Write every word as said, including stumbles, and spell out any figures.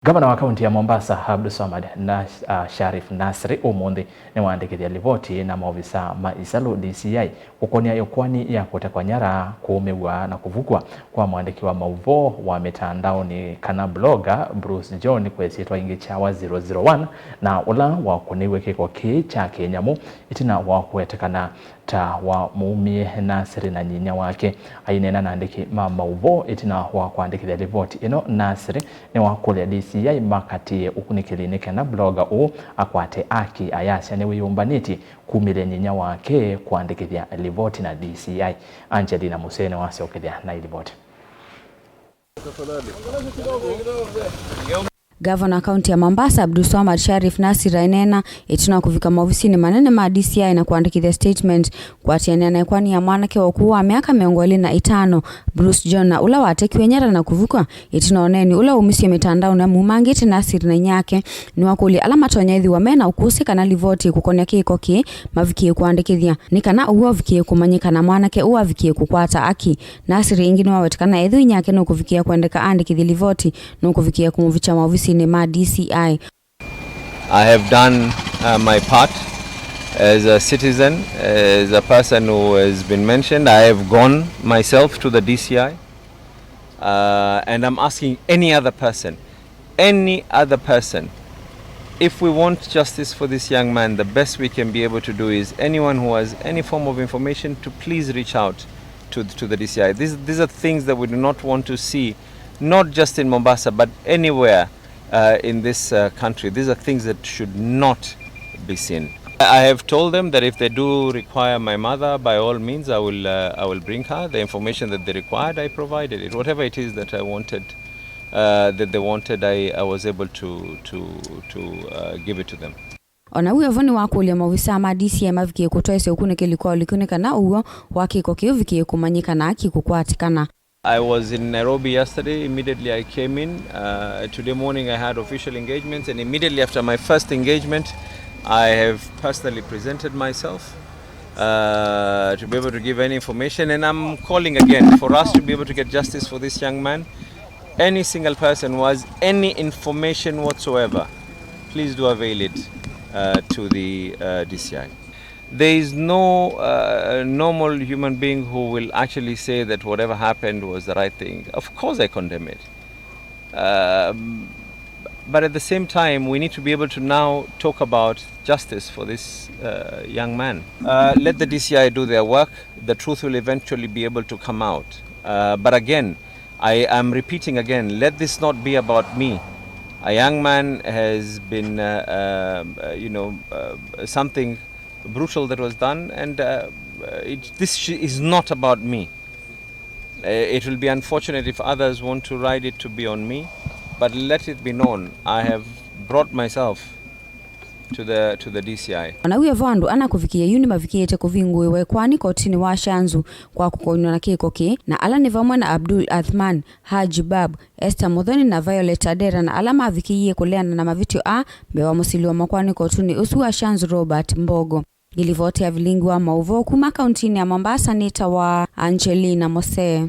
Ngavana wa kaunti ya Mombasa, Abdulswamad na, ah, Sharif Nasri, ũmũnthĩ nĩwaandĩkĩthya livoti na maovisa ma Isalu D C I kũkonia ĩkoani ya kũtekwa nyara, kũũmĩw'a na kũvukw'a kwa mwandĩki wa maũvoo wa mĩtandaonĩ kana blogger Bruce John kwa ĩsyĩtwa ĩngĩ Chawa zero zero one, na ũla wakũnĩiwe kĩko kĩĩ kya kĩnyamũ ĩtina wa kũwetekana ta wamũumie Nasri na nyinya wake. Aineena na andĩki ma maũvoo ĩtina wa kũandĩkĩthya livoti ĩno, Nasri nĩwakũlya D C I makatĩĩe ũkunĩkĩli nĩ kenda blogger ũũ akwate aki, ayasya nĩwĩyũmbanĩtye kumĩlya nyinya wake kũandĩkĩthya livoti na D C I. Angelina Musee nĩwasyokethya na ĩlivoti. Ngavana wa kaunti ya Mombasa, Abdulswamad Sharif Nasir, aineena ĩtina wa kũvika maovisinĩ manene ma D C I na kũandĩkĩthya statement kũatĩanĩa na ĩkoani ya mwanake wa ũkũũ wa myaka mĩongo ĩlĩ na ĩtano, Bruce John, na ũla watekiwe nyara na kũvukw'a ĩtina wa ũneeni ũla waumisye mĩtandaonĩ amumangĩte. Nasir na inyia wake nĩwakũlya ala matonya ĩthĩwa me na ũkũsĩ kana livoti kũkonya kĩko kĩĩ mavikĩe kũandĩkĩthya, nĩ kana ũw'o ũvikĩe kũmanyĩka na mwanake ũũ avikĩe kũkwata aki. Nasir ĩngĩ nĩwawetekana ethĩwa inyia wake nũkũvikĩa kwendeka aandĩkĩthye livoti, nũkũvikĩa kũmũvikya maovisinĩ ma D C I. I have done, uh, my part as a citizen, as a person who has been mentioned. I have gone myself to the D C I, uh, and I'm asking any other person, any other person, if we want justice for this young man, the best we can be able to do is anyone who has any form of information to please reach out to, to the D C I. These, these are things that we do not want to see, not just in Mombasa, but anywhere, uh, in this, uh, country. These are things that should not be seen. I have told them that if they do require my mother, by all means, I will, uh, I will bring her. The information that they required, I provided it. Whatever it is that I wanted, uh, that they wanted, I, I was able to, to, to, uh, give it to them. O na wĩ o vo, nĩwakũlya maovisaa ma D C I mavikĩe kũtwaĩsya ũkunĩkĩli kwa ũliku nĩ kana ũw'o wa kĩko kĩu ũvikĩe kũmanyĩka na aki kũkwatĩkana. I was in Nairobi yesterday. Immediately I came in. Uh, today morning I had official engagements, and immediately after my first engagement, I have personally presented myself, uh, to be able to give any information, and I'm calling again for us to be able to get justice for this young man. Any single person who has any information whatsoever, please do avail it, uh, to the, uh, D C I. There is no, uh, normal human being who will actually say that whatever happened was the right thing. Of course I condemn it. Um, but at the same time, we need to be able to now talk about justice for this, uh, young man. Uh, let the D C I do their work. The truth will eventually be able to come out. Uh, but again, I am repeating again, let this not be about me. A young man has been, uh, um, uh, you know, uh, something brutal that was done, and, uh, uh, it, this sh- is not about me. Uh, it will be unfortunate if others want to ride it to be on me, but let it be known, I have brought myself to the, to the D C I. O na wĩ o vo, andũ ana kũvikĩĩa yu nĩmavikĩĩte kũvingũĩwa ĩkoani kotinĩ wa Shanzu kwa kũkonywa na kĩko kĩĩ, na ala nĩ vamwe na Abdul Athman, Haji Bab, Esther Muthoni na Violet Adera, na ala mavikĩie kũleana na mavĩtyo aa mbee wa mũsili wa makoani kotinĩ ũsu wa Shanzu, Robert Mbogo. Nĩ livoti ya vilingi wa maũvoo kuma kauntinĩ ya Mombasa, nĩtawa Angelina Mosee.